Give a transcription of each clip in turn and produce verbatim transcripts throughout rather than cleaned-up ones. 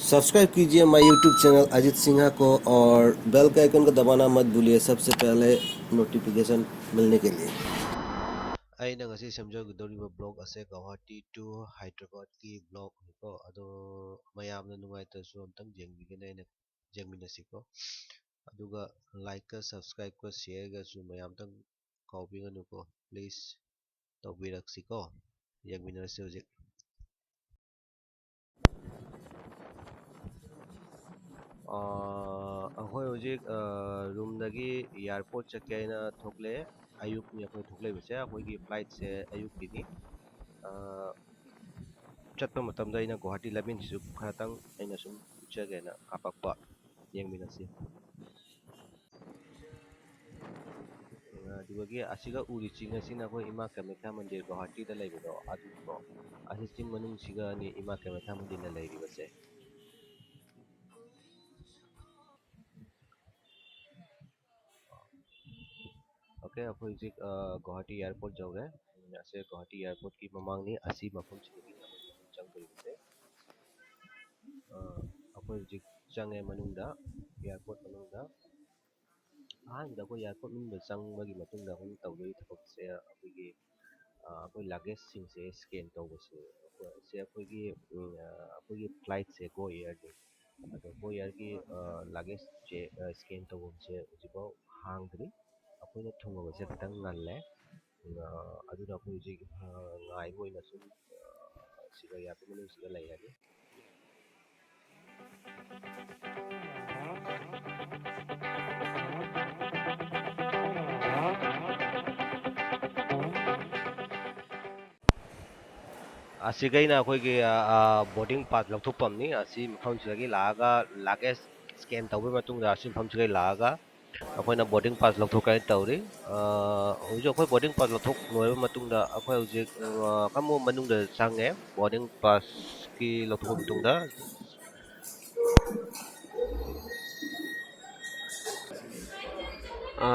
Subscribe कीजिए my YouTube channel Ajit Sinha को और बेल का आइकन को दबाना मत भूलिए सबसे पहले नोटिफिकेशन मिलने के लिए। ꯑꯩꯅ ꯉꯁꯤ ꯁꯦꯝꯖꯒꯗꯧꯔꯤꯕ ꯕ꯭ꯂꯣꯒ ꯑꯁꯦ ꯒꯧꯍꯥꯇꯤ to ꯍꯥꯏꯗ꯭ꯔꯕꯥꯗꯀꯤ ꯕ꯭ꯂꯣꯒꯅꯤꯀꯣ꯫ ꯑꯗꯣ ꯃꯌꯥꯝꯅ ꯅꯨꯡꯉꯥꯏꯇ꯭ꯔꯁꯨ ꯑꯝꯇꯪ ꯌꯦꯡꯕꯤꯒꯅꯤ, ꯑꯩꯅ ꯌꯦꯡꯃꯤꯟꯅꯁꯤꯀꯣ꯫ ꯑꯗꯨꯒ ꯂꯥꯏꯛꯀ ꯁꯕꯁꯀ꯭ꯔꯥꯏꯕꯀ ꯁꯤꯌꯔꯒꯁꯨ ꯃꯌꯥꯝꯇꯪ ꯀꯥꯎꯕꯤꯒꯅꯨꯀꯣ꯫ ꯄ꯭ꯂꯤꯖ ꯇꯧꯕꯤꯔꯛꯁꯤꯀꯣ꯫ ꯌꯦꯡꯃꯤꯟꯅꯔꯁꯤ ꯍꯧꯖꯤꯛ꯫ ꯑꯥ, ꯑꯩꯈꯣꯏ ꯍꯧꯖꯤꯛ, ꯑꯥ, ꯔꯨꯝꯗꯒꯤ ꯑꯦꯌꯥꯔꯄꯣꯔꯠ ꯆꯠꯀꯦ ꯍꯥꯏꯅ ꯊꯣꯛꯂꯛꯑꯦ꯫ ꯑꯌꯨꯛꯅꯤ ꯑꯩꯈꯣꯏ ꯊꯣꯛꯂꯛꯏꯕꯁꯦ, ꯑꯩꯈꯣꯏꯒꯤ ꯐ꯭ꯂꯥꯏꯠꯁꯦ ꯑꯌꯨꯛꯀꯤꯅꯤ꯫ ꯑꯥ, ꯆꯠꯄ ꯃꯇꯝꯗ ꯑꯩꯅ ꯒꯨꯋꯥꯍꯥꯇꯤ ꯂꯝꯕꯤꯁꯤꯁꯨ ꯈꯔꯇꯪ ꯑꯩꯅ ꯁꯨꯝ ꯎꯠꯆꯒꯦꯅ ꯀꯥꯞꯄꯛꯄ꯫ ꯌꯦꯡꯃꯤꯟꯅꯁꯤ꯫ ꯑꯗꯨꯗꯒꯤ ꯑꯁꯤꯒ ꯎꯔꯤ ꯆꯤꯡ ꯑꯁꯤꯅ ꯑꯩꯈꯣꯏ ꯏꯃꯥ ꯀꯥꯃꯥꯈ꯭ꯌꯥ ꯃꯟꯗꯤꯔ ꯒꯨꯋꯥꯍꯥꯇꯤꯗ ꯂꯩꯕꯗꯣ ꯑꯗꯨꯀꯣ꯫ ꯑꯁꯤ ꯆꯤꯡ ꯃꯅꯨꯡꯁꯤꯒꯅꯤ ꯏꯃꯥ ꯀꯥꯃꯥꯈ꯭ꯌꯥ ꯃꯟꯗꯤꯔꯅ ꯂꯩꯔꯤꯕꯁꯦ꯫ ꯑꯣꯀꯦ, ꯑꯩꯈꯣꯏ ꯍꯧꯖꯤꯛ, ꯑ, ꯒꯨꯋꯥꯍꯥꯇꯤ ꯑꯦꯌꯥꯔꯄꯣꯔꯠ ꯌꯧꯔꯦ꯫ ꯑꯁꯦ ꯒꯨꯋꯥꯍꯥꯇꯤ ꯑꯦꯌꯥꯔꯄꯣꯔꯠꯀꯤ ꯃꯃꯥꯡꯅꯤ꯫ ꯑꯁꯤ ꯃꯐꯝꯁꯤꯗꯒꯤ ꯑꯩꯈꯣꯏ ꯆꯪꯗꯣꯔꯤꯕꯁꯦ꯫ ꯑ, ꯑꯩꯈꯣꯏ ꯍꯧꯖꯤꯛ ꯆꯪꯉꯦ ꯃꯅꯨꯡꯗ, ꯑꯦꯌꯥꯔꯄꯣꯔꯠ ꯃꯅꯨꯡꯗ꯫ ꯑꯍꯥꯟꯕꯗ ꯑꯩꯈꯣꯏ ꯑꯦꯌꯥꯔꯄꯣꯔꯠ ꯃꯅꯨꯡꯗ ꯆꯪꯕꯒꯤ ꯃꯇꯨꯡꯗ ꯑꯩꯈꯣꯏꯅ ꯇꯧꯗꯣꯏ ꯊꯕꯛꯁꯦ ꯑꯩꯈꯣꯏꯒꯤ, ꯑ, ꯑꯩꯈꯣꯏ ꯂꯒꯦꯖꯁꯤꯡꯁꯦ ꯁ꯭ꯀꯦꯟ ꯇꯧꯕꯁꯦ꯫ ꯑꯩꯈꯣꯏ, ꯁꯦ ꯑꯩꯈꯣꯏꯒꯤ, ꯎꯝ, ꯑ, ꯑꯩꯈꯣꯏꯒꯤ ꯐ꯭ꯂꯥꯏꯠꯁꯦ ꯒꯣ ꯑꯦꯌꯔꯅꯤ꯫ ꯑꯗꯣ ꯒꯣ ꯑꯦꯌꯔꯒꯤ, ꯑ, ꯂꯒꯦꯖꯁꯦ, ꯑ, ꯁ꯭ꯀꯦꯟ ꯇꯧꯐꯝꯁꯦ ꯍꯧꯖꯤꯛꯐꯥꯎ ꯍꯥꯡꯗ꯭ꯔꯤ꯫ ꯑꯩꯈꯣꯏꯅ ꯊꯨꯡꯉꯕꯁꯦ ꯈꯤꯇꯪ ꯉꯜꯂꯦ꯫ ꯑ, ꯑꯗꯨꯅ ꯑꯩꯈꯣꯏ ꯍꯧꯖꯤꯛ, ꯑ, ꯉꯥꯏꯕ ꯑꯣꯏꯅ ꯁꯨꯝ, ꯑ, ꯁꯤꯗ ꯑꯦꯌꯥꯔꯄꯣꯔꯠ ꯃꯅꯨꯡꯁꯤꯗ ꯂꯩꯔꯅꯤ꯫ ꯑꯁꯤꯒꯩꯅ ꯑꯩꯈꯣꯏꯒꯤ, ꯑ, ꯑ, ꯕꯣꯔꯗꯤꯡ ꯄꯥꯁ ꯂꯧꯊꯣꯛꯐꯝꯅꯤ꯫ ꯑꯁꯤ ꯃꯐꯝꯁꯤꯗꯒꯤ ꯂꯥꯛꯑꯒ ꯂꯒꯦꯖ ꯁ꯭ꯀꯦꯟ ꯇꯧꯕꯒꯤ ꯃꯇꯨꯡꯗ ꯑꯁꯤ ꯃꯐꯝꯁꯤꯗꯒꯤ ꯂꯥꯛꯑꯒ ꯑꯩꯈꯣꯏꯅ ꯕꯣꯔꯗꯤꯡ ꯄꯥꯁ ꯂꯧꯊꯣꯛꯀꯦ ꯇꯧꯔꯤ꯫ ꯑ, ꯍꯧꯖꯤꯛ ꯑꯩꯈꯣꯏ ꯕꯣꯔꯗꯤꯡ ꯄꯥꯁ ꯂꯧꯊꯣꯛ ꯂꯣꯏꯔꯕ ꯃꯇꯨꯡꯗ ꯑꯩꯈꯣꯏ ꯍꯧꯖꯤꯛ, ꯑ, ꯑꯃꯨꯛ ꯃꯅꯨꯡꯗ ꯆꯪꯉꯦ꯫ ꯕꯣꯔꯗꯤꯡ ꯄꯥꯁꯀꯤ ꯂꯧꯊꯣꯛꯄ ꯃꯇꯨꯡꯗ, ꯑ,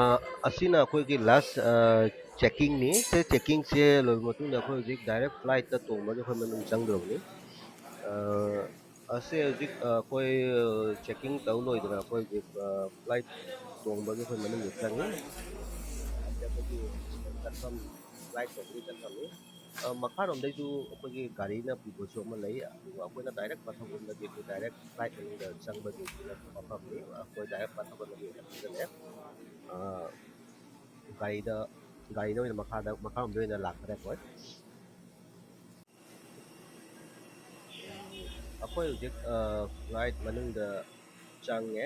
ꯑꯁꯤꯅ ꯑꯩꯈꯣꯏꯒꯤ ꯂꯥꯁ, ꯑ, ꯆꯦꯛꯀꯤꯡꯅꯤ꯫ ꯁꯤ ꯆꯦꯛꯀꯤꯡꯁꯦ ꯂꯣꯏꯔꯕ ꯃꯇꯨꯡꯗ ꯑꯩꯈꯣꯏ ꯍꯧꯖꯤꯛ ꯗꯥꯏꯔꯦꯛ ꯐ꯭ꯂꯥꯏꯠꯇ ꯇꯣꯡꯕꯒꯤ ꯑꯩꯈꯣꯏ ꯃꯅꯨꯡ ꯆꯪꯗꯧꯔꯕꯅꯤ꯫ ꯑ, ꯑ, ꯁꯦ ꯍꯧꯖꯤꯛ, ꯑ, ꯑꯩꯈꯣꯏ, ꯑ, ꯆꯦꯛꯀꯤꯡ ꯇꯧ ꯂꯣꯏꯗꯅ ꯑꯩꯈꯣꯏ ꯍꯧꯖꯤꯛ, ꯑ, ꯐ꯭ꯂꯥꯏꯠ ꯇꯣꯡꯕꯒꯤ ꯑꯩꯈꯣꯏ ꯃꯅꯨꯡꯗ ꯆꯪꯉꯤ꯫ ꯑꯁꯤ ꯑꯩꯈꯣꯏꯒꯤ ꯆꯠꯐꯝ, ꯐ꯭ꯂꯥꯏꯠ ꯇꯣꯡꯕꯒꯤ ꯆꯠꯐꯝꯅꯤ꯫ ꯑ, ꯃꯈꯥꯔꯣꯝꯗꯩꯁꯨ ꯑꯩꯈꯣꯏꯒꯤ ꯒꯥꯔꯤꯅ ꯄꯨꯕꯁꯨ ꯑꯃ ꯂꯩ, ꯑꯗꯨꯒ ꯑꯩꯈꯣꯏꯅ ꯗꯥꯏꯔꯦꯛ ꯃꯊꯛꯂꯣꯝꯗꯒꯤ ꯑꯩꯈꯣꯏ ꯗꯥꯏꯔꯦꯛ ꯐ꯭ꯂꯥꯏꯠ ꯃꯅꯨꯡꯗ ꯆꯪꯕꯒꯤ ꯃꯐꯝꯅꯤ꯫ ꯑꯩꯈꯣꯏ ꯗꯥꯏꯔꯦꯛ ꯃꯊꯛꯂꯣꯝꯗꯒꯤ ꯑꯣꯏꯅ ꯆꯪꯁꯤꯜꯂꯛꯑꯦ꯫ ꯑ, ꯒꯥꯔꯤꯗ, ꯒꯥꯔꯤꯗ ꯑꯣꯏꯅ ꯃꯈꯥꯗ, ꯃꯈꯥꯔꯣꯝꯗ ꯑꯣꯏꯅ ꯂꯥꯛꯈ꯭ꯔꯦ ꯑꯩꯈꯣꯏ꯫ ꯑꯩꯈꯣꯏ ꯍꯧꯖꯤꯛ, ꯑ, ꯐ꯭ꯂꯥꯏꯠ ꯃꯅꯨꯡꯗ ꯆꯪꯉꯦ꯫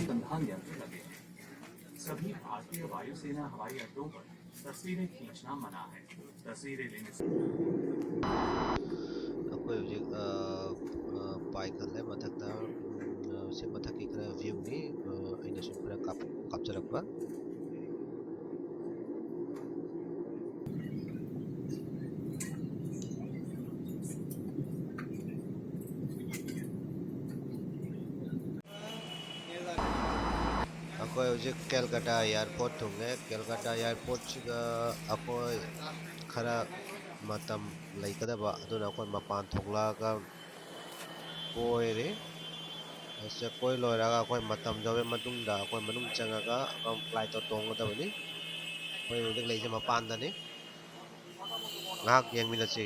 संधान यंत्र लगे हैं। सभी भारतीय वायुसेना हवाई अड्डों पर तस्वीरें खींचना मना है। तस्वीरें लेने से ꯑꯩꯈꯣꯏ ꯍꯧꯖꯤꯛ, ꯑ, ꯑ, ꯄꯥꯏꯈꯠꯂꯦ ꯃꯊꯛꯇ꯫ ꯎꯝ, ꯑ, ꯁꯤ ꯃꯊꯛꯀꯤ ꯈꯔ ꯚ꯭ꯌꯨꯅꯤ꯫ ꯑ, ꯑꯩꯅ ꯁꯨꯝ ꯈꯔ ꯀꯥꯞ-, ꯀꯥꯞꯆꯔꯛꯄ꯫ ꯑꯩꯈꯣꯏ ꯍꯧꯖꯤꯛ ꯀꯦꯜꯀꯇꯥ ꯑꯦꯌꯥꯔꯄꯣꯔꯠ ꯊꯨꯡꯉꯦ꯫ ꯀꯦꯜꯀꯇꯥ ꯑꯦꯌꯥꯔꯄꯣꯔꯠꯁꯤꯗ ꯑꯩꯈꯣꯏ ꯈꯔ ꯃꯇꯝ ꯂꯩꯒꯗꯕ, ꯑꯗꯨꯅ ꯑꯩꯈꯣꯏ ꯃꯄꯥꯟ ꯊꯣꯛꯂꯛꯑꯒ ꯀꯣꯏꯔꯦ꯫ ꯑꯁꯦ ꯀꯣꯏ ꯂꯣꯏꯔꯒ ꯑꯩꯈꯣꯏ ꯃꯇꯝ ꯌꯧꯔꯕ ꯃꯇꯨꯡꯗ ꯑꯩꯈꯣꯏ ꯃꯅꯨꯡ ꯆꯪꯉꯒ ꯑꯩꯈꯣꯏ ꯐ꯭ꯂꯥꯏꯠꯇꯣ ꯇꯣꯡꯒꯗꯕꯅꯤ꯫ ꯑꯩꯈꯣꯏ ꯍꯧꯖꯤꯛ ꯂꯩꯔꯤꯁꯦ ꯃꯄꯥꯟꯗꯅꯤ꯫ ꯉꯥꯏꯍꯥꯛ ꯌꯦꯡꯃꯤꯟꯅꯁꯤ꯫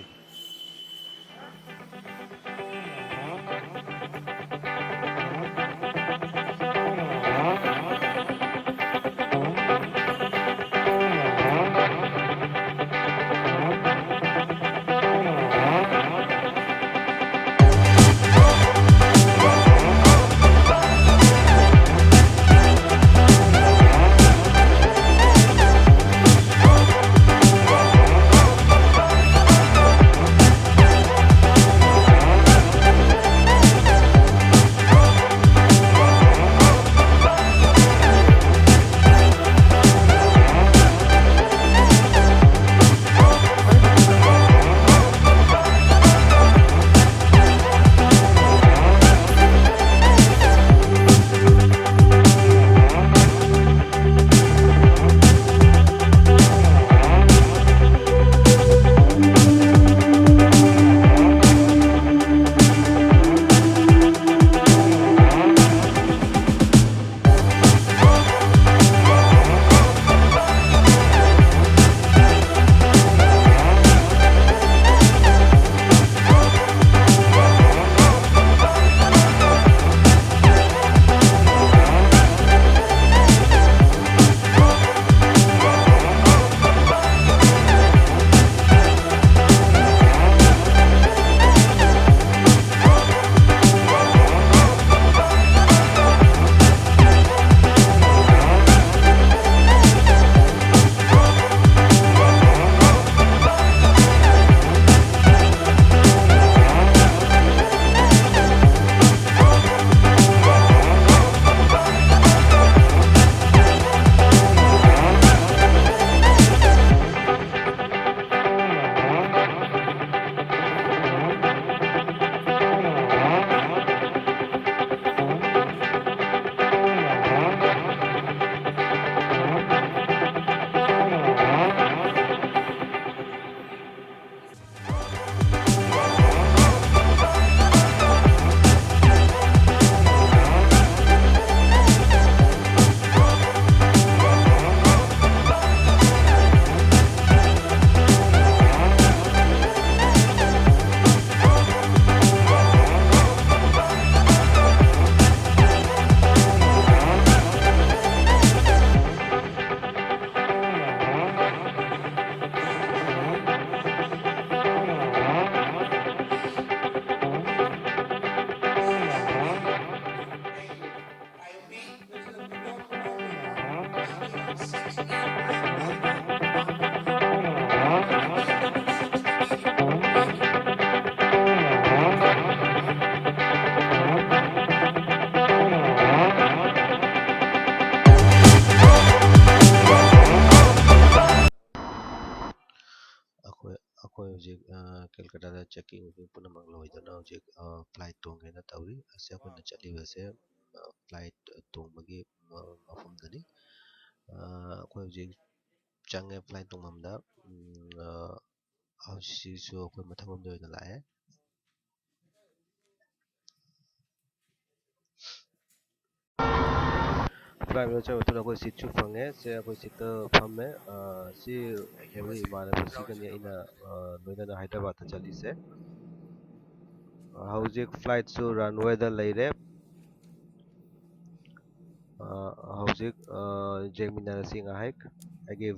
ꯑ, ꯀꯦꯜꯀꯇꯥꯗ ꯆꯦꯛꯀꯤꯡ ꯋꯦꯛꯀꯤꯡ ꯄꯨꯝꯅꯃꯛ ꯂꯣꯏꯗꯅ ꯍꯧꯖꯤꯛ, ꯑ, ꯐ꯭ꯂꯥꯏꯠ ꯇꯣꯡꯒꯦꯅ ꯇꯧꯔꯤ꯫ ꯑꯁꯤ ꯑꯩꯈꯣꯏꯅ ꯆꯠꯂꯤꯕꯁꯦ, ꯑ, ꯐ꯭ꯂꯥꯏꯠ ꯇꯣꯡꯕꯒꯤ ꯃ-, ꯃꯐꯝꯗꯅꯤ꯫ ꯑ, ꯑꯩꯈꯣꯏ ꯍꯧꯖꯤꯛ ꯆꯪꯉꯦ ꯐ꯭ꯂꯥꯏꯠ ꯇꯣꯡꯐꯝꯗ꯫ ꯎꯝ, ꯑ, ꯍꯧꯖꯤꯛꯁꯨ ꯑꯩꯈꯣꯏ ꯃꯊꯪꯂꯣꯝꯗ ꯑꯣꯏꯅ ꯂꯥꯛꯑꯦ꯫ ꯐ꯭ꯂꯥꯏꯠ ꯃꯅꯨꯡ ꯆꯪꯕ ꯃꯇꯨꯡꯗ ꯑꯩꯈꯣꯏ ꯁꯤꯠꯁꯨ ꯐꯪꯉꯦ꯫ ꯁꯦ ꯑꯩꯈꯣꯏ ꯁꯤꯠꯇ ꯐꯝꯃꯦ꯫ ꯑ, ꯁꯤ ꯑꯩꯈꯣꯏ ꯏꯃꯥꯟꯅꯕꯁꯤꯒꯅꯤ ꯑꯩꯅ, ꯑ, ꯂꯣꯏꯅꯅ ꯍꯥꯏꯗ꯭ꯔꯕꯥꯠꯇ ꯆꯠꯂꯤꯁꯦ꯫ ꯑ, ꯍꯧꯖꯤꯛ ꯐ꯭ꯂꯥꯏꯠꯁꯨ ꯔꯟꯋꯦꯗ ꯂꯩꯔꯦ꯫ ꯑ, ꯍꯧꯖꯤꯛ, ꯑ, ꯌꯦꯡꯃꯤꯟꯅꯔꯁꯤ ꯉꯥꯏꯍꯥꯛ꯫ ꯑꯩꯒꯤ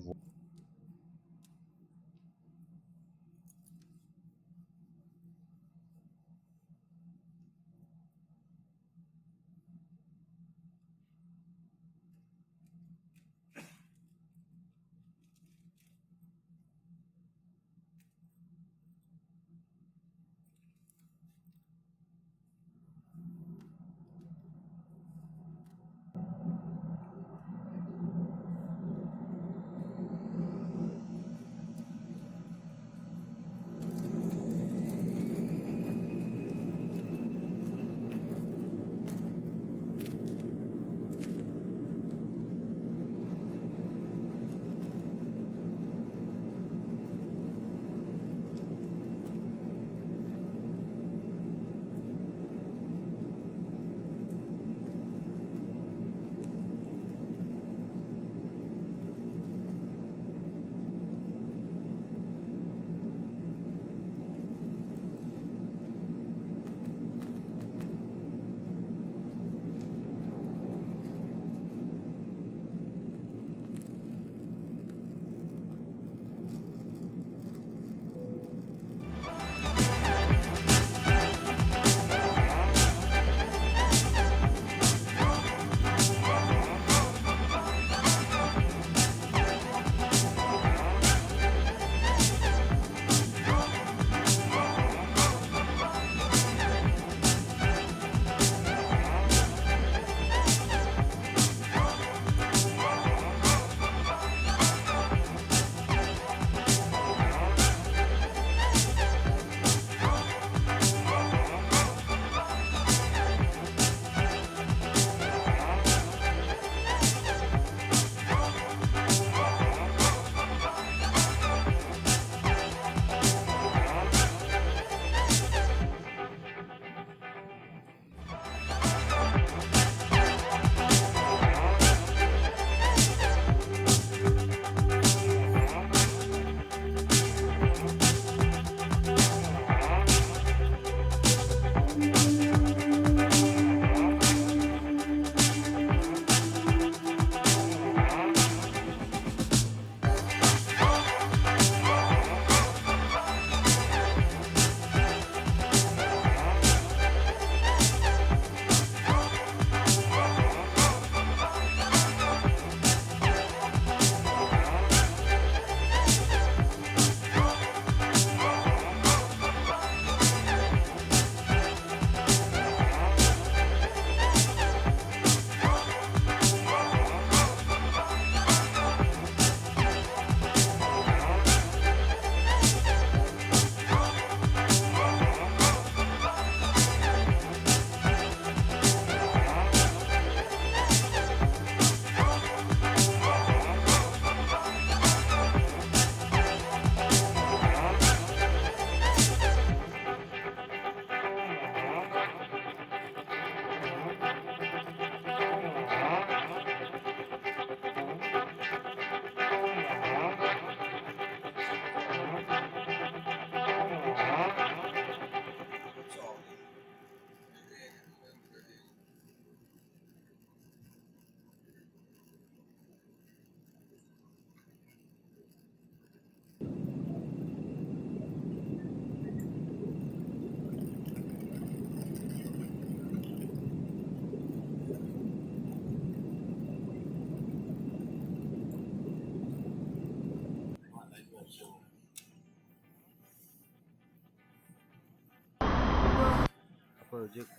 ꯍꯧꯖꯤꯛ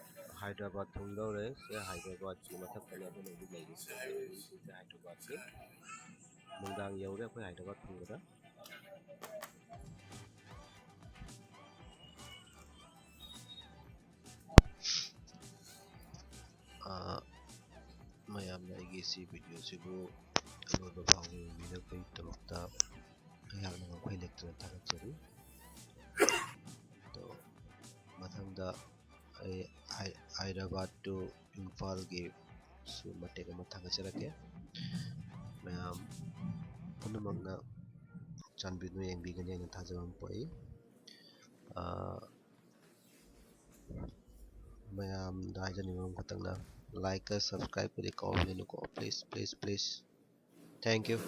ꯍꯥꯏꯗ꯭ꯔꯕꯥꯗ ꯊꯨꯡꯗꯧꯔꯦ꯫ ꯁꯦ ꯍꯥꯏꯗ꯭ꯔꯕꯥꯗꯀꯤ ꯃꯊꯛꯇꯅꯦ ꯑꯩꯈꯣꯏꯅ ꯍꯧꯖꯤꯛ ꯂꯩꯔꯤꯁꯦ꯫ ꯁꯤꯁꯦ ꯍꯥꯏꯗ꯭ꯔꯕꯥꯗꯀꯤ ꯅꯨꯡꯗꯥꯡ ꯌꯧꯔꯦ ꯑꯩꯈꯣꯏ ꯍꯥꯏꯗ꯭ꯔꯕꯥꯗ ꯊꯨꯡꯕꯗ꯫ ꯑꯥ, ꯃꯌꯥꯝꯅ ꯑꯩꯒꯤ ꯁꯤ ꯚꯤꯗꯤꯑꯣꯁꯤꯕꯨ ꯑꯂꯣꯏꯕ ꯐꯥꯎꯕ ꯌꯦꯡꯕꯤꯔꯛꯄꯒꯤꯗꯃꯛꯇ ꯑꯩꯍꯥꯛꯅ ꯉꯝꯈꯩ ꯂꯩꯇꯅ ꯊꯥꯒꯠꯆꯔꯤ꯫ ꯑꯗꯣ ꯃꯊꯪꯗ ꯑꯩ ꯍꯥꯏ-, ꯍꯥꯏꯗ꯭ꯔꯕꯥꯗ to ꯏꯝꯐꯥꯜꯒꯤ ꯁꯨ ꯃꯇꯦꯛ ꯑꯃ ꯊꯥꯒꯠꯆꯔꯛꯀꯦ꯫ ꯃꯌꯥꯝ ꯄꯨꯝꯅꯃꯛꯅ ꯆꯥꯟꯕꯤꯗꯨꯅ ꯌꯦꯡꯕꯤꯒꯅꯤ ꯍꯥꯏꯅ ꯊꯥꯖꯕ ꯑꯃ ꯄꯣꯛꯏ꯫ ꯑꯥ, ꯃꯌꯥꯝꯗ ꯍꯥꯏꯖꯅꯤꯡꯕ ꯑꯃꯈꯛꯇꯪꯅ, like ꯀ subscribe ꯀꯗꯤ ꯀꯥꯎꯕꯤꯒꯅꯨꯀꯣ, please, please, please. Thank you.